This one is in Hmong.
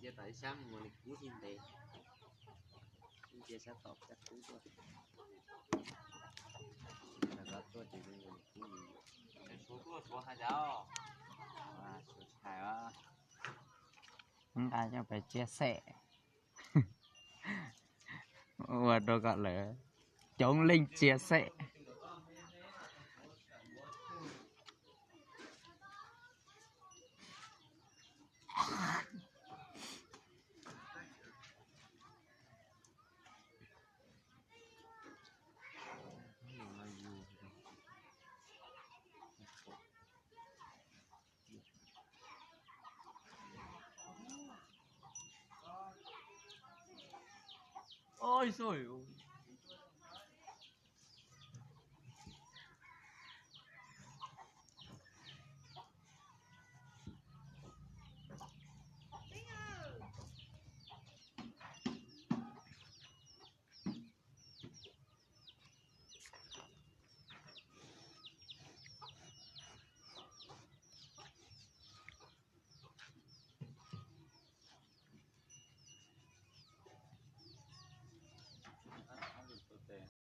Tom ib sab mus nws kub thiaj ntev. Cia sab tom caj kub tuaj. Tom no tuaj ces zoo nkaus nws kub yuav yuav. Suav tuaj suav hais cas os. Suav hais os. Nqa coj pais tsiab xem. Ua rau kom lawv coob leej tsiab xem. Oj, xyov,